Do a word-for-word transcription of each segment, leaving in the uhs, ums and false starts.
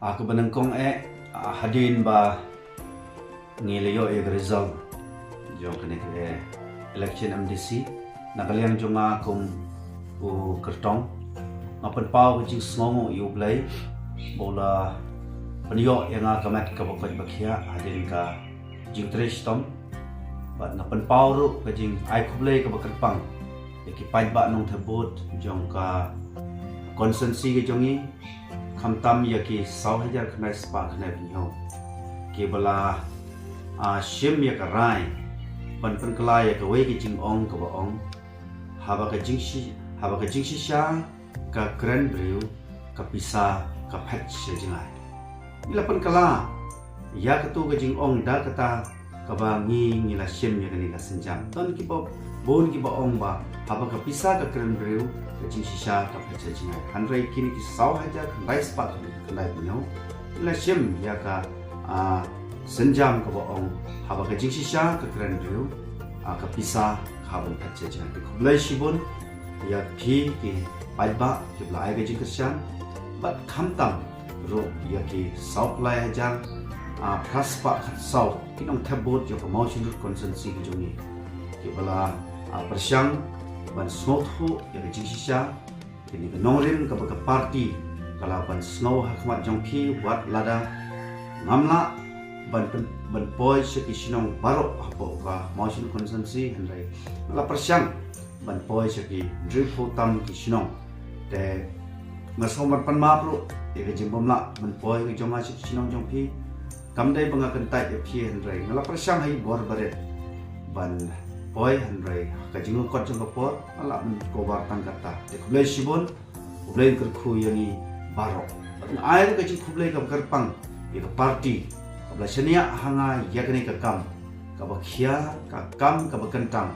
Ah, kaba nyngkong eh, ah, hadien ba ngi la ïoh ïa ka result jong kane ka, eh, election M D C, na ka liang jong nga kum u kyrtong, nga pynpaw ka jingsngewnguh ïa U Blei ba u la pynïoh ïa nga ka met kaba koit ba khiah hadien ka jingtrei shitom. Bad nga pynpaw ruh ka jingai khublei kaba kyrpang ïa ki paidbah nongthep vote jong ka constituency ka jong ngi, khamtam ïa ki saw hajar khyndai spah khyndai phew hynñiew kiba la, ah, shim ïa ka rai ban pynkylla ïa kawei ka jingong kaba ong, haba ka jingshi-, haba ka jingshisha ka kren briew, ka pisa ka phet sha jngai. Ngi la pynkylla ïa kato ka jingong da kata kaba ngi, ngi la shim ïa kane ka sienjam. Don kiba bun kiba ong ba haba ka pisa ka kren briew, ka jingshisha ka phet sha jngai. Hynrei kine ki saw hajar khyndai spah khyndai phew hynñiew, ngi la shim ïa ka, ah, sienjam kaba ong, haba ka jingshisha ka kren briew, ah, ka pisa ka hap ban phet sha jngai. Te khublei shibun ïa phi ki paidbah kiba la ai ka jingkyrshan, bad khamtam ruh ïa ki saw phew lai hajar, ah, phra spah khatsaw ki nongthep vote jong ka Mawshynrut constituency ka jong ngi, kiba la, ah, pyrshang ban sngewthuh ïa ka jingshisha. Kane ka nongrim kaba ka party ka la pynsngew ha khmat jong phi, wat lada ngam lah ban pyn-, ban poi sha ki shnong baroh hapoh ka Mawshynrut constituency, hynrei nga la pyrshang ban poi sha ki hynriewphew tam ki shnong. Te nga sngew ban pan map ruh ïa ka jingbymlah ban poi ka jong nga sha ki shnong jong phi. Kam dei ba nga kyntait ïa phi, hynrei nga la pyrshang ha i bor barit ban poi, hynrei ka jingkut jong ka por nga lah ban cover tang kata. Te khublei shibun, U Blei un kyrkhu ïa ngi baroh. Bad nga ai ruh ka jingkhublei kaba kyrpang ïa ka party kaba la shaniah ha nga ïa kane ka kam kaba khia, ka kam kaba kyntang,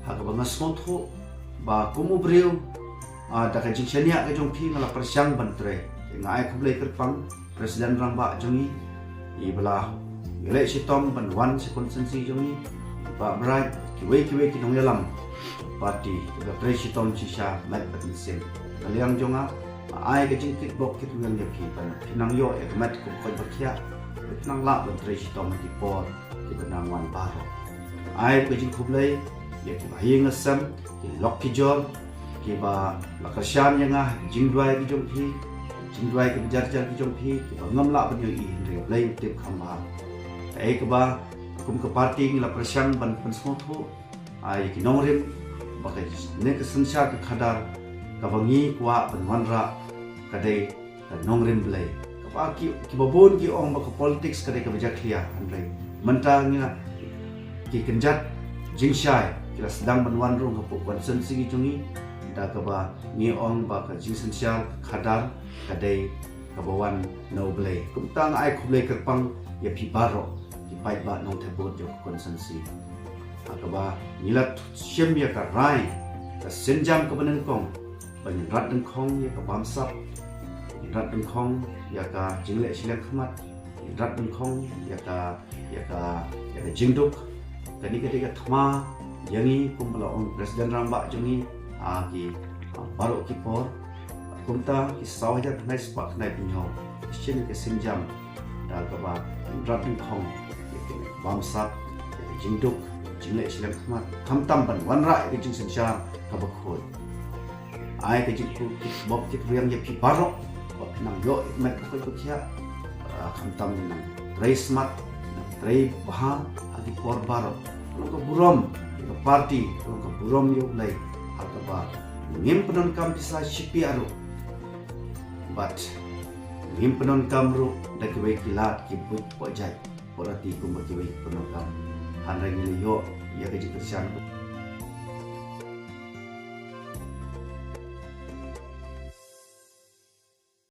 ha kaba nga sngewthuh ba kum u briew, ah, da ka jingshaniah ka jong phi nga la pyrshang ban trei. Te nga ai khublei kyrpang President Rangbah jong ngi, i ba la ïaleh shitom ban wan sha constituency jong ngi, i Bah Bright, kiwei kiwei ki nongïalam party kiba trei shitom shisha met bad mynsiem. Ka liang jong nga, nga ai ka jingkitbok kitrwiang ïa phi ban phin nang ïoh ïa ka met kaba koit ba khiah, phin nang lah ban trei shitom ha ki por kiba nang wan baroh. Ai ka jingkhublei ïa kiba ha ïing ha sem, ki lok ki jor, kiba la kyrshan ïa nga ha ki jingduwai ki jong phi, jingduwai kiba jar jar ki jong phi, kiba ngam lah ban ïohi, hynrei U Blei u tip kham bha. Kaei kaba kum ka party ngi la pyrshang ban pynsngewthuh, ah, ïa ki nongrim ba kane ka synshar ka khadar kaba ngi kwah ban wanrah ka dei ka nongrim Blei. Kaba ki, kiba bun ki ong ba ka politics ka dei kaba jakhlia, hynrei mynta ngi la, ki kynjat jingshai ki la sdang ban wan rung hapoh constituency ki jong ngi, da kaba ngi ong ba ka jingsynshar ka khadar ka dei kaba wan na U Blei. Kumta nga ai khublei kyrpang ïa phi baroh ki paidbah nongthep vote jong ka constituency. Ha kaba ngi la shim ïa ka rai, ka sienjam kaba nyngkong, ba ngin rat dyngkhong ïa ka bamsap, ngin rat dyngkhong ïa ka jingleh shiliang khmat, ngin rat dyngkhong ïa ka, ïa ka, ïa ka jingduk. Kane ka dei ka thma ïa ngi, kumba la ong President Rangbah jong ngi, ah, ki, ah, baroh ki por. Kumta ki saw hajar khyndai spah khyndai phew hynñiew, shim ïa ka sienjam da kaba rat dyngkhong ïa ka bamsap, ïa ka jingduk, jingleh shiliang khmat, khamtam ban wanrah ïa ka jingsynshar kaba khuid. Ai ka jingkitbok kitrwiang ïa phi baroh ba phin nang ïoh ïa ka met ba koit ba khiah. Ah, khamtam nang trei smat, nang trei bha ha ki por baroh. Ka long ka burom ïa ka party, ka long ka burom ïa U Blei, ha kaba ngim pyndonkam pisa shi piah ruh. Bad ngim pyndonkam ruh da kiwei ki lad ki buit poh jait poh rati kumba kiwei ki pyndonkam. Hynrei ngi la ïoh ïa ka jingkyrshan